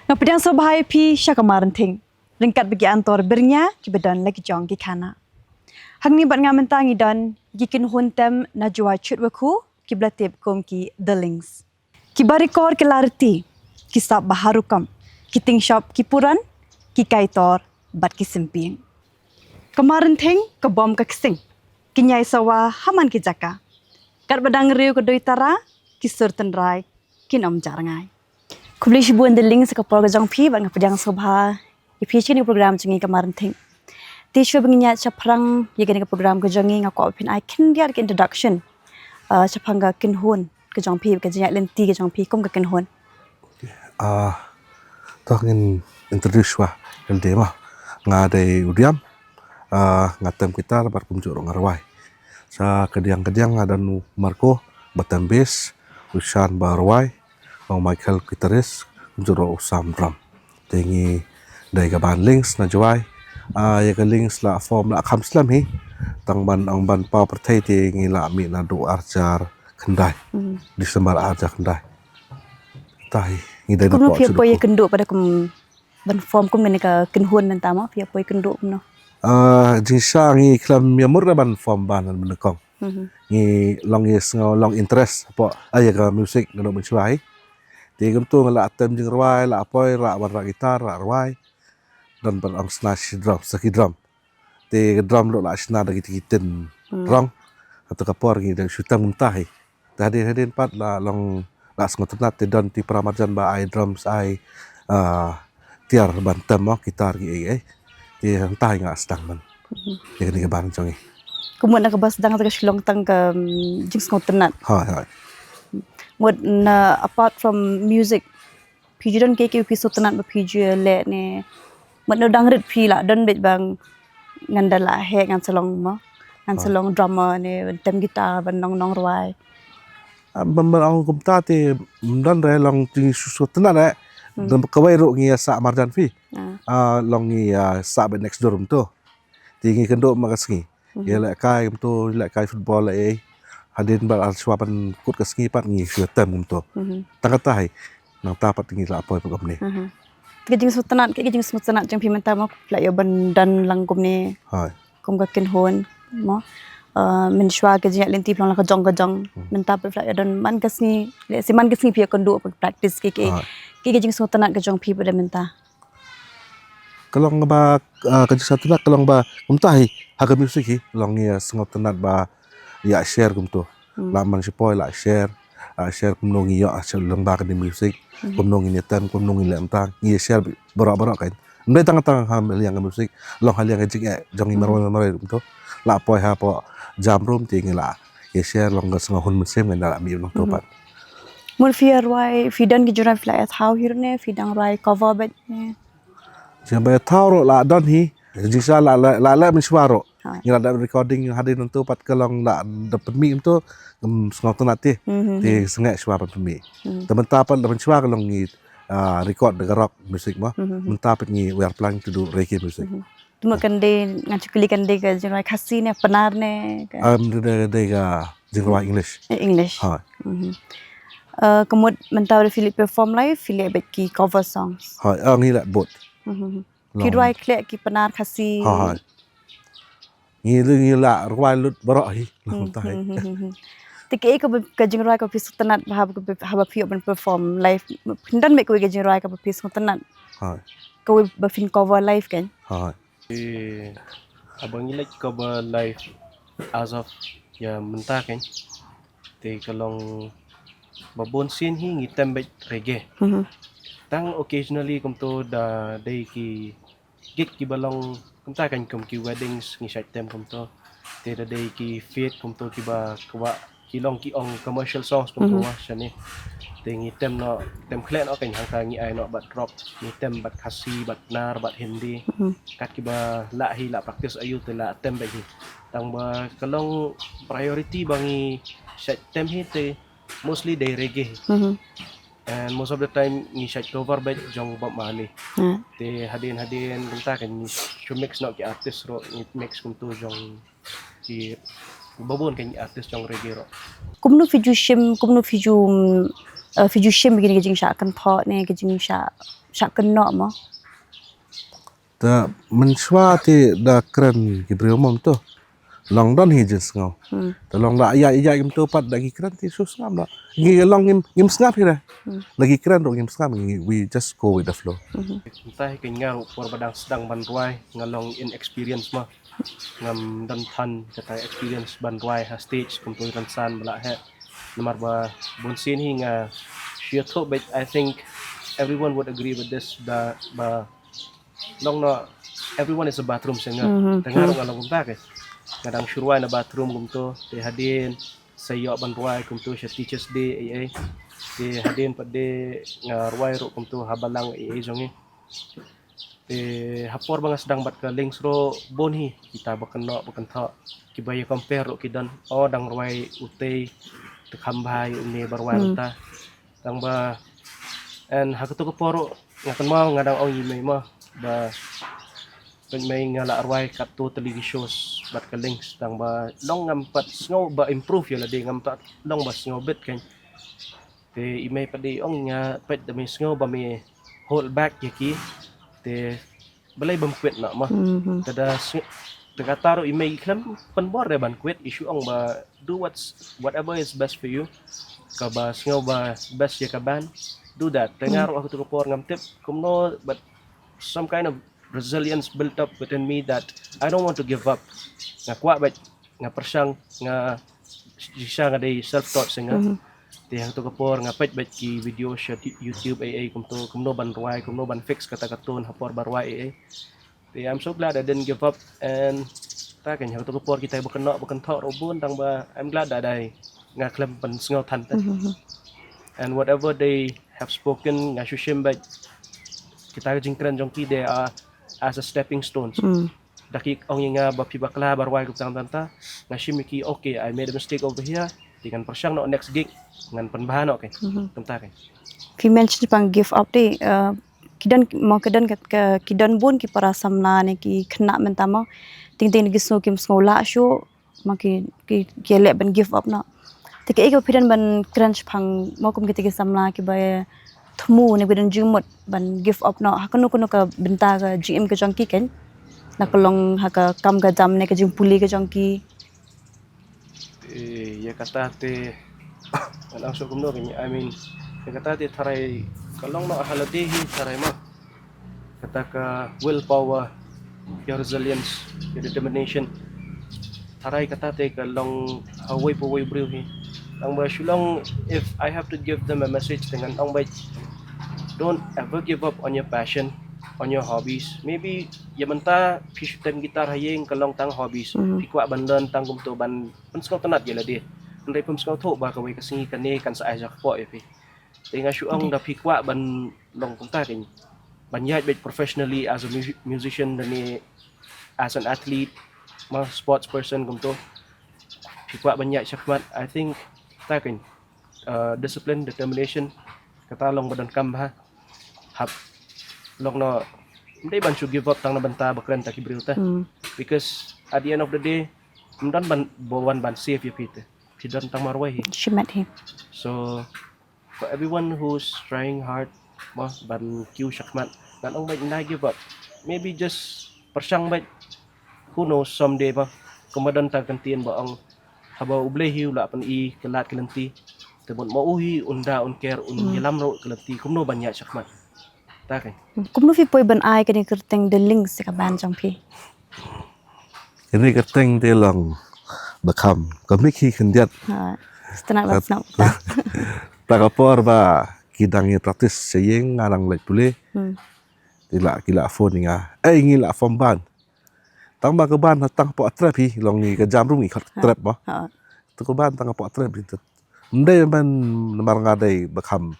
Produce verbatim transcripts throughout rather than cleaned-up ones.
Nga pdiang sngewbha ïa phi sha Ka Marynthing ryngkat bad ki antor byrngia kiba don la ki jong ki khana. Hangne bad nga mynta ngi don ki kynhun tem na Jowai Chutwakhu kiba la tip kum ki The Links. Kiba rikor ki lariti, ki sap ba har rukom, ki tyngshop ki puran, ki kaitor bad ki sympieng. Ka Marynthing ka bom ka ksing, ki ñiai sawa ha man ki jaka. Katba dang riew ka doi tara, ki sur tynrai kin ym jah rngai. Khublei shibun The Links ïa ka por ka jong phi bad nga pdiang sngewbha ïa phi sha kane ka program jong ngi Ka Marynthing. Te shuwa ba ngin ïaid shaphrang ïa kane ka program ka jong ngi, nga kwah ba phin ai khyndiat ka introduction, ah, shaphang ka kynhun ka jong phi, ka jingïaid lynti ka jong phi kum ka kynhun. Ah, to ngin introduce shuwa. Ka dei ma, nga dei u Diam. Ah, nga tem guitar bad kumjuh ruh nga rwai. Sa kadiang kadiang nga don u Marco ba tem bass, u Shan ba rwai, u Michael guitarist, kumjuh ruh u Sam drum. Te ngi dei ka band Links na Jowai. Ah, ïa ka Links la form la kham slem hi. Tang ban ong ban paw pyrthei te ngi la mih naduh arhajar khyndai. Hmm. December arhajar khyndai. Te hi ngi dei na Kumno phi ïa poi ïa kynduh pat kum ban form kum kane ka kynhun mynta mo, phi ïa poi kynduh kumno? Ah, jingshisha ngi khlem ïa mut re ban form band na nyngkong. Mhm. Ngi long ïa sngew long interest hapoh, ah, ïa ka music naduh mynshuwa hi. Te kumto nga la tem jingrwai, la poi rah ban rah guitar, rah rwai. Don ban ong sna shi drum, sa ki drum. Te ka drum ruh la sna da kita ki tin Hmm. rong. Hato ka por ngi dang shu tem mynta hi. Te hadien hadien pat la long la sngewtynnat te don ki para marjan ba ai drums, ai, ah, tiar ban tem mo, guitar ki ei ei. Te hangta hi nga sdang man. Hmm. Ïa kane ka band jong ngi. Kumno na kaba sdang ka shu long tang ka, mm, jingsngewtynnat. Hooid, hooid. Mut na apart from music, phi ju don kiei kiei phi sngewtynnat ba phi ju leh ne? Mut na dang rit phi la don beit ba ngan da la heh, ngan sa long mo, ngan sa Ah. long drummer ne, ban tem guitar, ban long nongrwai. Ah, ban, ban ong kumta te ym don re long jingsngewtynnat re. Hmm. Don kawei ruh ngi ïa sah marjan phi. Ah. Ah, long ngi ïa sah beit next door kumto. Te ngi kynduh ma ka sngi. Mhm. Ïa lehkai kumto, lehkai football lehkai. Hadien ba la shuwa ban kut ka sngi pat ngi shu tem kumto. Mhm. Tang kata hi. Nangta pat ngi la poi pat kumne. Mhm. Ka jingsngewtynnat, ka jingsngewtynnat jong phi mynta mo, phi la ïoh ban don lang kumne. Hooid. Kum ka kynhun mo. Eh, mynshuwa ka jingïaid lynti phi long la ka jong ka jong. Hmm. Mynta pat phi la ïoh don man ka sngi, lehse man ka sngi phi ïoh kynduh pat practice kiei kiei. Hooid. Ka jingsngewtynnat ka jong phi pat mynta. Ka long ba, ah, ka jingsngewtynnat ka long ba kumta hi, ha ka music hi, long ïa sngewtynnat ba ïa share kumto. Hmm. La man shipoi la share, ah, share kumno ngi ïoh, ah, share lyngba kane music, Hmm. kumno ngi ïa tem, kumno ngi leh mynta, ngi ïa share baroh baroh kan. Ym dei tang tang ha liang ka music, long ha liang ka jingeh jong ngi Hmm. marwei marwei kumto. La poi hapoh jam room te ngi la ïa share long ka sngewhun mynsiem ngan da la mih nangto Hmm. pat. Mut phi ïa rwai, phi don ki jingrwai phi la ïa thaw hi ruh ne, phi dang rwai cover beit ne? Jingshisha ba ïa thaw ruh la don hi. Jingshisha la, la, la leh mynshuwa ruh. Ha. Ngi la dep recording hadien nangto pat ka long la dep pynmih nangto, ngam sngewtynnat te. Mhm. Te sngewsih shuwa ban pynmih. Mhm. Te mynta pat la mynshuwa ka long ngi, ah, record da ka rock music mo. Mhm. Mynta pat ngi, we are planning to do reggae music. Mhm. Te mut kan dei, ngan shu kylli, kan dei ka jingrwai Khasi ne, Pnar ne ka? Um, dei, dei, dei ka jingrwai English. Eh, English. Ha. Mhm. Eh, ka mut mynta ba phi leit perform live, phi leh beit ki cover songs? Ha, eh, ngi leh both. Mhm. Phi rwai khleh ki Pnar, Khasi? Ha, ha. Ngi, ngi la rwai lut baroh hi. Hmm, hmm, hmm, hmm, hmm. Te kaei kaba, ka jingrwai kaba phi sngewtynnat ba haba, haba phi ïoh ban perform live? Phin don beit kawei ka jingrwai kaba phi sngewtynnat? Ha. Kawei ba phin cover live kan? Ha. Te haba ngi leit cover live as of ïa mynta kan, te ka long ba bun sien hi ngi tem beit reggae. Mhm. Tang occasionally kumto da dei ki gig kiba long kumta kan, kum ki weddings ngi shait tem kumto. Te da dei ki fete kumto kiba kwah ki long ki ong commercial songs kumto Mhm. wa shane. Te ngi tem noh, tem khleh noh kan, hangta ngi ai noh bad rock, ngi tem bad Khasi, bad Pnar, bad Hindi. Mhm. Kat kiba lah hi, lah practice aïu te lah tem beit hi. Tang ba ka long priority ba ngi shait tem hi te mostly dei reggae. Mhm. And most of the time ngi shait cover beit jong Bob Marley. Hmm. Te hadien hadien kumta kan ngi shu mix noh ki artist ruh, ngi mix kumto jong ki Ba bun ka artist jong reggae rock. Kumno phi ju shim, kumno phi ju, mm, eh, phi ju shim kine ka jingshah kynthoh ne ka jingshah, shah kynnoh mo? Ta mynshwa te da kren ki briew mo to. Long don hi jingsngew. Hmm. Ta long da ïa ïa kumto pat da ki kren te shu sngap da. Ngi long ngim ngim sngap hi da. Hmm. La ki kren ruh ngim sngap, ngi, we just go with the flow. Hmm. Mynta hi ka nga ruh por ba dang sdang ban rwai, nga long inexperienced mo. Ngam don than kata experience ban rwai ha stage kumto i rynsan ba la heh. Namar ba bun sien hi nga shu ïathuh beit, I think everyone would agree with this, da ba long no, everyone is a bathroom singer. Mhm. Te nga ruh nga long kumta ke. Nga dang shu rwai na bathroom kumto, te hadien sa ïoh ban rwai kumto sha Teachers' Day ei ei. Te hadien pat de nga rwai ruh kumto ha balang ei ei jong ngi. Te ha por ba nga sdang bad ka Links ruh bun hi kita ba kynnoh ba kynthoh, kiba ïa compare ruh ki don, o dang rwai utei te kham bha ïa une ba rwai mynta. Tang ba, and ha kato ka por ruh nga kynmaw nga dang ong ïa i mei mo ba, peit mei, nga la rwai katto tylli ki shows bad ka Links, tang ba long ngam pat sngew ba improve ïa lade, ngam pat long ba sngew bit kein. Te i mei pat de ong nga peit da me sngew ba me hold back ïa ki. Te balei bym quit noh mo. Mhm. Te da sngew, te kata ruh i mei i khlem pynbor de ban quit, i shu ong ba do what's, whatever is best for you. Kaba sngew ba best ïa ka band, do that. Te nga ruh ha kato ka por ngam tip kumno, but some kind of resilience built up within me that I don't want to give up. Nga kwah beit, nga pyrshang, nga shisha nga dei self taught singer. Mhm. Te ha kato ka por nga peit beit ki video sha ti-, YouTube ei ei kumto, kumno ban rwai, kumno ban fix kata ka tone ha por ba rwai ei ei. Te I'm so glad I didn't give up, and ta kein ha kato ka por kita ba kynnoh ba kynthoh ruh bun, tang ba I'm glad that I, nga khlem pynsngew than te. Mhm. And whatever they have spoken, nga shu shim beit kita ka jingkren jong ki, they are as a stepping stones. Mm. Da ki ong ïa nga ba phi bakla ba rwai kumta kumta, nga shim ïa ki, okay, I made a mistake over here. Te ngan pyrshang noh next gig, ngan pynbha noh kein. Mhm. Kumta kein. Phi mention pang give up de, eh, ki don mo, ki don ka, ka, ki don bun ki para samla ne ki khynnah mynta mo. Teng teng ki sngew kim sngew lah shuh, ma ki, ki, ki leh ban give up noh. Te kaei kaba phi don ban kren shaphang mo kum kita ki samla kiba thmu ne ba don jingmut ban give up noh ha kano kano ka bynta ka jingim ka jong ki kein, na ka long ha ka kam ka jam ne ka jingpule ka jong ki. Eh, ïa kata te, ngan ong shuh kumno kein, I mean, ïa kata te tharai ka long noh ha lade hi tharai mo. Kata ka willpower, ïa resilience, ïa determination. Tharai kata te ka long ha uwei pa uwei u briew hi. Tang ba shu long, if I have to give them a message, te ngan ong ba don't ever give up on your passion, on your hobbies. Maybe ïa mynta phi shu tem guitar ha ïing ka long tang hobbies. Mhm. Phi kwah ban learn tang kumto ban pynsngewtynnat ïa lade. Hynrei phim sngewthuh ba kawei ka sngi kane kan sa ai jakpoh ïa phi. Te nga shu ong da phi kwah ban long kumta kein, ban ïaid beit professionally as a mu-, musician lane as an athlete, ma sports person kumto. Phi kwah ban ïaid shakhmat, I think ta kein, uh, discipline, determination, kata long ba donkam bha. Hap long noh, ym dei ban shu give up tang na bynta ba kren ta ki briew te. Hmm. Because at the end of the day, ym don ban, ba wan ban save ïa phi te. Phi don tang marwei hi. Shimet hi. So, for everyone who's trying hard, mo, ban kiew shakhmat, ngan ong beit ym da give up. Maybe just pyrshang beit. Who knows, someday, mo. Kumba don tang ka ktien ba ong, haba U Blei hi u la pyni ka lad ka lynti, te bad ma u hi un da un ker, un ïalam ruh ka lynti kumno ban ïaid shakhmat. Ta kein. Kumno phi poi ban ai kane ka kyrteng The Links ïa ka band jong phi? Kane ka kyrteng te long ba kham, ka mik hi khyndiat. Ha, sngewtynnat ban sngap. Ta ka por ba ki dang ïa practice sha ïing, nga dang leit pule. Hmm. Ki la, ki la phone ïa nga, "Eh, ngi la form band." Tang ba ka band ha tang poh trep hi, long ngi ka jam room ngi khot trep mo. Ha. Tu ka band tang poh trep hi tu. Ym dei ban namar nga dei ba kham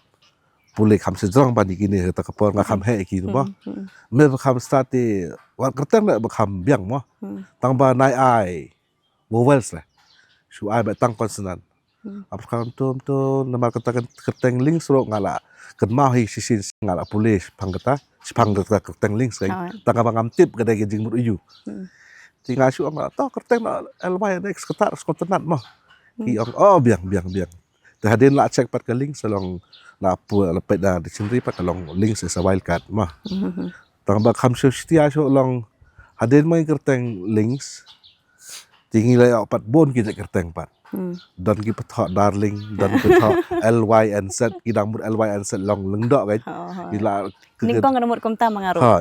pule, kham shu jrong ban ïa kine, ha ta ka por nga kham heh ïa ki tu mo. Hmm, hmm. Me ba kham start te, wat kyrteng le ba kham biang mo. Hmm. Tang ba nai ai vowels le. Shu ai ba tang consonant. Hmm. Ap kham tum tum, namar kata ka kyrteng Links ruh nga la kynmaw hi shisien nga la pule shaphang kata, shaphang kata ka kyrteng Links kein. Ah. Tang ba ngam tip ka dei ka jingmut aïu. Hmm. Te nga shu ong, to kyrteng na L Y N X kata sngewtynnat mo. Ki ong, oh, biang, biang, biang. Te hadien la check pat ka link sa long, la pu, la peit da dictionary pat ka long Lynx is a wildcat mo. Tang ba kham shu shtia shu long, hadien ma ngi kyrteng Lynx, te ngi la ïoh pat bun ki jait kyrteng pat. Don ki ba thoh Darling, don ki ba thoh L Y N Z, ki dang mut L Y N Z long Lyngdoh kan. Ki la, nyngkong ka mut kumta ma nga ruh. Ha.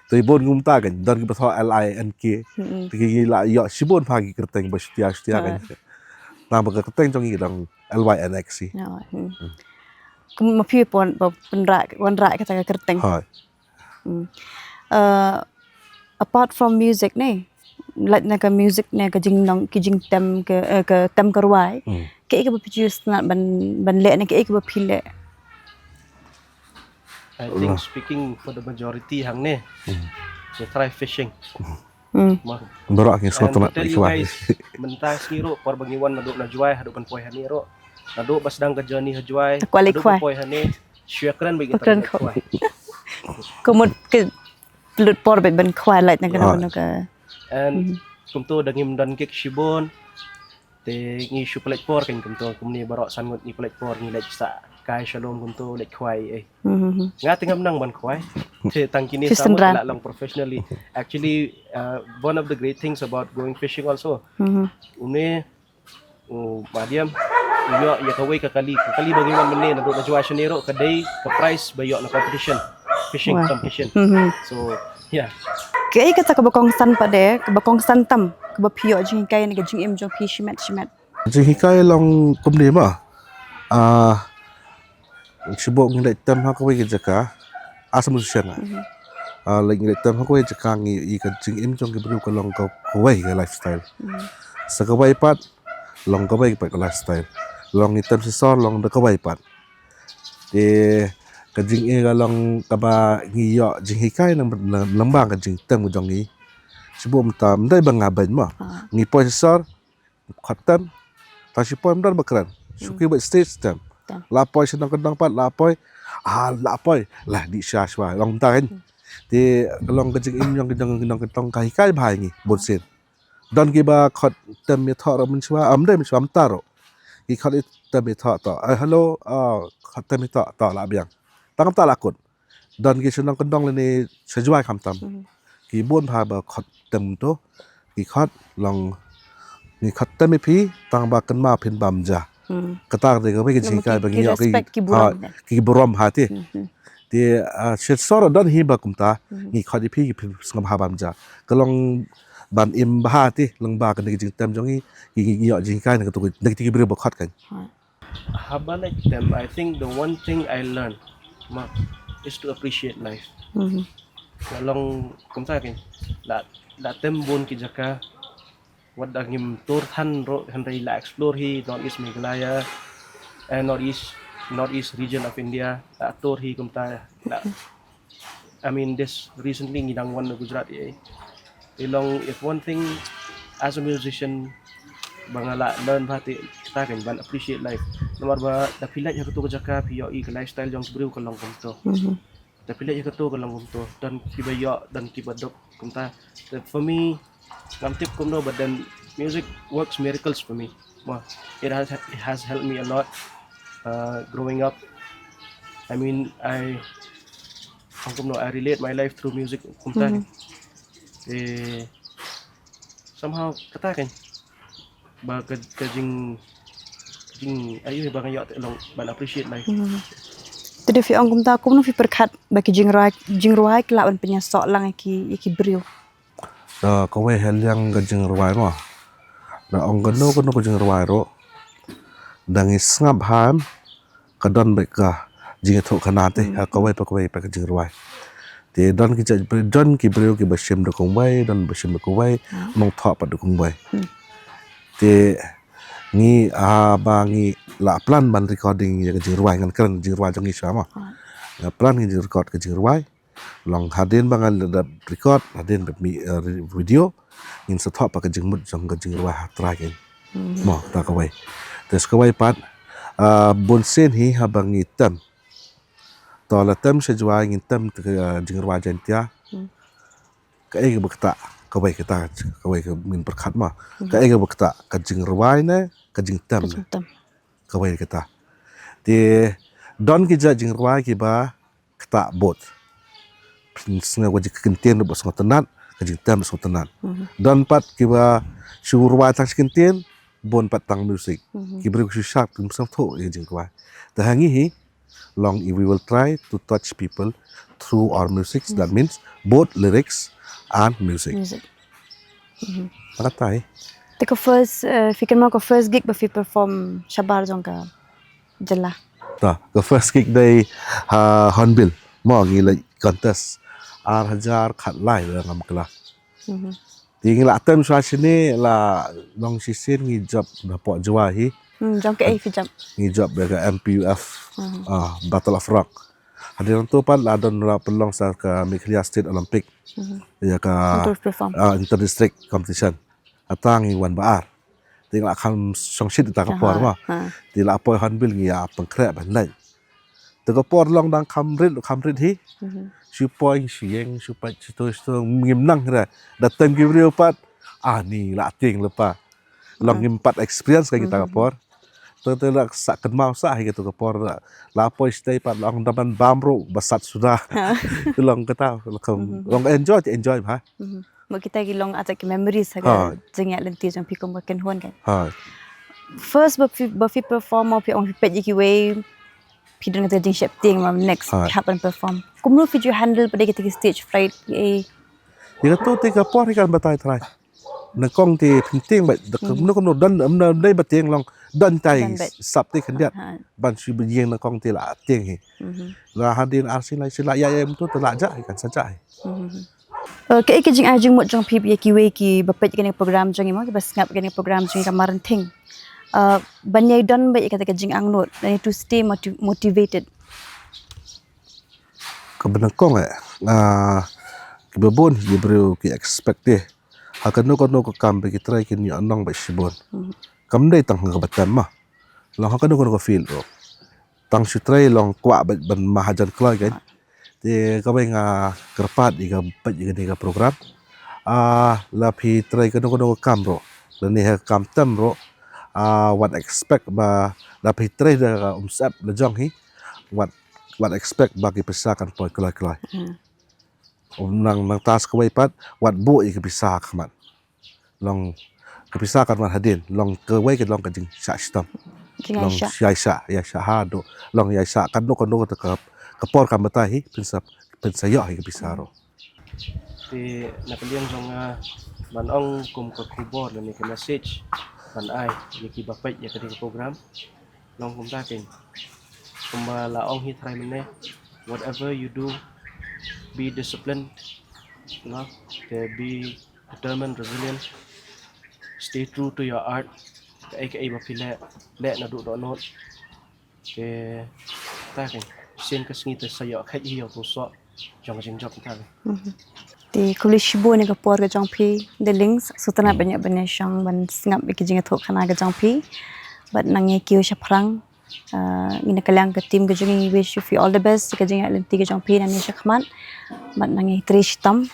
Te bun kumta kan, don ki ba thoh L I N K. Te ki la ïoh shibun bha ki kyrteng ba shtia shtia kan. Nang ba ka kyrteng jong ngi dang L Y N X hi. Kum ma phi pon ba pynrah, wanrah kata ka kyrteng. Ha. Uh, apart from music ne, lait na ka music ne, ka jingnong, ki jingtem ka, eh, ka tem ka rwai. Kaei kaba phi ju sngewtynnat ban, ban leh ne kaei kaba phi leh? I think speaking for the majority hangne, they try fishing. Baroh ngi sngewtynnat leh khwai. Mynta sngi ruh por ba ngi wan naduh na Jwai haduh ban poi hangne ruh. Naduh ba sdang ka journey ha Jwai haduh ban poi hangne. Shu kren ba ngi kren khwai. Kumut ka lut por ba ban khwai lait na ka. And kumto da ngim don gig shibun. Te ngi shu pynleit por kan kumto, kumne baroh san ngut ngi pynleit por, ngi leit sa kai shalom kumto, leit khwai eh. Nga te ngam nang ban khwai. Te tang kine sa ngut la long professionally. Actually, uh, one of the great things about going fishing also. Une, u Madiam, u ïoh ïa kawei ka kali, ka kali ba ngi wan mynne naduh na Jwai shane ruh ka dei ka prize ba ïoh na competition, fishing competition. So, yeah. Kaei kata kaba kongsan pat de, kaba kongsan tam, kaba phi ïoh jinghikai na ka jingim jong phi shimet shimet? Jinghikai long kumne ma. Ah, shibun ngi leit tem ha kawei ka jaka. As a musician. Ah, leit ngi leit tem ha kawei ka jaka ngi ïohi ka jingim jong ki briew ka long ka, kawei ka lifestyle. Sa kawei pat long kawei pat ka lifestyle. Long ngi tem shisor long da kawei pat. Te ka jingim ka long kaba ngi ïoh jinghikai nang, nang, nang ba ka jingtem ka jong ngi. Shibun mynta ym dei ba nga beiñ ma. Ngi poi shisor, khot tem. Tang shi poi ym don ba kren. Shuki ba stage tem. La poi sha nongkyndong pat, la poi. Ah, la poi. La dih sha shuwa. Long mynta kan. Te ka long ka jingim jong, jong, jong, jong ka hikai bha ïa ngi bunsien. Don kiba khot tem ïathoh ruh mynshuwa, am dei mynshuwa mynta ruh. Ki khot i tem ïathoh to. Eh, hello, ah, khot tem ïathoh to la biang. Tang ta la kut. Don ki shu nongkyndong lane sha Jwai khamtam. Ki bun bha ba khot tem to. Ki khot long ngi khot tem ïa phi tang ba kynmaw phin bam ja. Kata ka dei kawei ka jinghikai ba ngi ïoh ki, ki burom ha te. Te, ah, shisor don hi ba kumta ngi khot ïa phi ki phin sngewbha bam ja. Ka long ban im bha te lyngba kane ka jingtem jong ngi, ngi ïoh jinghikai na kito, na kito ki briew ba khot kan. Haba leit tem, I think the one thing I learned ma is to appreciate life. Ka long kumta kan, la, la tem bun ki jaka, wat da ngim tur than ruh hynrei la explore hi North East Meghalaya, eh, North East, North East region of India, la tur hi kumta, la, I mean, this recently ngi dang wan na Gujarat ïa. Te long, if one thing as a musician ba nga la learn bha te kata kan ban appreciate life. Namar ba da phi leit ha kato ka jaka phi ïohi ka lifestyle jong ki briew ka long kumto. Da phi leit ha kato ka long kumto. Don kiba ïoh, don kiba duk kumta. Te for me, ngam tip kumno, but then music works miracles for me. Well, it has, it has helped me a lot, uh, growing up. I mean, I, kumno, I relate my life through music kumta. Eh, somehow kata kan ba ka, ka jing, jing, ayo ba nga ïoh te long ban appreciate life. Te da phi ong kumta, kumno phi pyrkhat ba ki jingrwai, jingrwai ki lah ban pynïasoh lang ïa ki, ïa ki briew? Da kawei ha liang ka jingrwai mo. Da ong kano kano ka jingrwai ruh, da ngi sngap bha em, ka don beit ka jingïathuhkhana te ha kawei pa kawei pa ka jingrwai. Te don ki jait briew, don ki briew kiba shim da kumwei, don ba shim da kumwei, nongthoh pat da kumwei. Te ngi, ah, ba ngi la plan ban recording ïa ka jingrwai, ngan kren jingrwai jong ngi shuwa mo. Nga plan ngi record ka jingrwai. Long hadien ba ngan da record, hadien ba mi, eh, re-, video, ngin sa thoh pat ka jingmut jong ka jingrwai ha trai kan. Mo, ta kawei. Te sa kawei pat, ah, bunsien hi haba ngi tem. To la tem sha Jwai ngin tem te ka, ah, jingrwai Jaiñtia. Kaei kaba ktah. kawei kata, kawei ka min pyrkhat ma. Ka ei kaba kata, ka jingrwai ne, ka jingtem ne. Ka jingtem. Kawei kata. Te don ki jait jingrwai kiba kata bud. Phin sngew ka jingkyntien ruh ba sngewtynnat, ka jingtem ruh sngewtynnat. Don pat kiba shu rwai tang shi kyntien, bun pat tang music. Ki briew ki shu shad kim sngewthuh ïa ka jingrwai. Te hangne hi, long, we will try to touch people through our music. That means both lyrics and music. Music. Tang katai. Te ka first, eh, phi kynmaw ka first gig ba phi perform shabar jong ka jylla? Ta, ka first gig dei ha Hornbill. Mo ngi leh contest. Ar hajar khatlai lada ngam kylla. Te ngi la tem shuwa shane la long shisien ngi jop na pok Jowai hi. Hmm, jong kaei phi jop? Ngi jop ïa ka M P U F, ah, Battle of Rock. Hadien nangto pat la don la pynlong sa ka Meghalaya State Olympic. Ïa ka, ah, inter district competition. Hata ngi wan ba ar. Te ngi la kham shongshit ïa ka por ma. Te la poi Hornbill ngi ïa pynkhreh ban leit. Te ka por long dang kham rit, kham rit hi. Shu poi, shu ïeng, shu peit, shu to, shu to, ngim nang re. Da tem ki briew pat, ah, ni la tieng lypa. Long ngim pat experience ka kita ka por. Te, te la sa kynmaw sa hi kita ka por la. La poi stage pat long da ban bam ruh ba sat suda. Te long kata, long enjoy, enjoy bha. Mo kita ki long ata ki memories ha ka jingïaid lynti jong phi kum ka kynhun kan. First ba phi, ba phi perform mo phi ong phi peit ïa kiwei, phi don kata ka jingsheptieng ma next phi hap ban perform. Kumno phi ju handle pat ïa kita ki stage fright ïa? Ïa kato te ka por hi kan batai trai. Nyngkong te pyntieng bad kumno kumno don, ym dei ba tieng long don tai sap te khyndiat. Ban shu ba ïeng nyngkong te la tieng hi. La hadien ar sien lai sien la ïa ïa mynta te la jah hi kan sa jah hi. Eh, kaei ka jingai jingmut jong phi ïa kiwei kiba peit ïa kane ka program jong ngi mo, kiba sngap ïa kane ka program jong ngi ka Marenthing. Eh, ban ïai don beit ïa kata ka jingangnud, ban ïai to stay moti-, motivated. Kaba nyngkong eh, ah, kiba bun ki briew ki expect te ha kano kano ka kam ba ki trei kin ïoh nong beit shibun. Kam dei tang ha kaba tem ma. Long ha kano kano ka field ruh. Tang shu trei long kwah beit ban mahajan kloi kan. Te kawei nga kyrpad ïa ka beit ïa kane ka program. Ah, la phi trei kano kano ka kam ruh, lane ha ka kam tem ruh. Ah, wat expect ba la phi trei da ka umsyep la jong hi. Wat, wat expect ba ki pisa kan poi kloi kloi. Nang, nangta sa kawei pat, wat buh ïa ki pisa ha khmat. Long ki pisa kan wan hadien, long kawei ka long ka jingshah shitom. Long ïaishah, ïaishah haduh, long ïaishah kano kano ka, ka por kan batai hi, phin sa, phin sa ïoh hi ki pisa ruh. Te na ka liang jong nga ban ong kum ka khubor lane ka message ban ai ïa kiba peit ïa kane ka program. Long kumta kein. Kumba la ong hi trai mynne, whatever you do, be disciplined, no? Te be determined, resilient, stay true to your art. Kaei kaei ba phi leh, leh naduh dohnud. Te ta kein, sien ka sngi te sa ïoh kheit hi ïa u soh jong ka jingjop ta kein. Te khublei shibun ïa ka por ka jong phi, darling, sngewtynnat ban ïa ban ïa shong ban sngap ïa ka jingïathuhkhana ka jong phi. Bad nang ïa kiew shaphrang, ah, ngi na ka liang ka team ka jong ngi wish you all the best ka jingïaid lynti ka jong phi nangne shakhmat. Bad nang ïa trei shitom.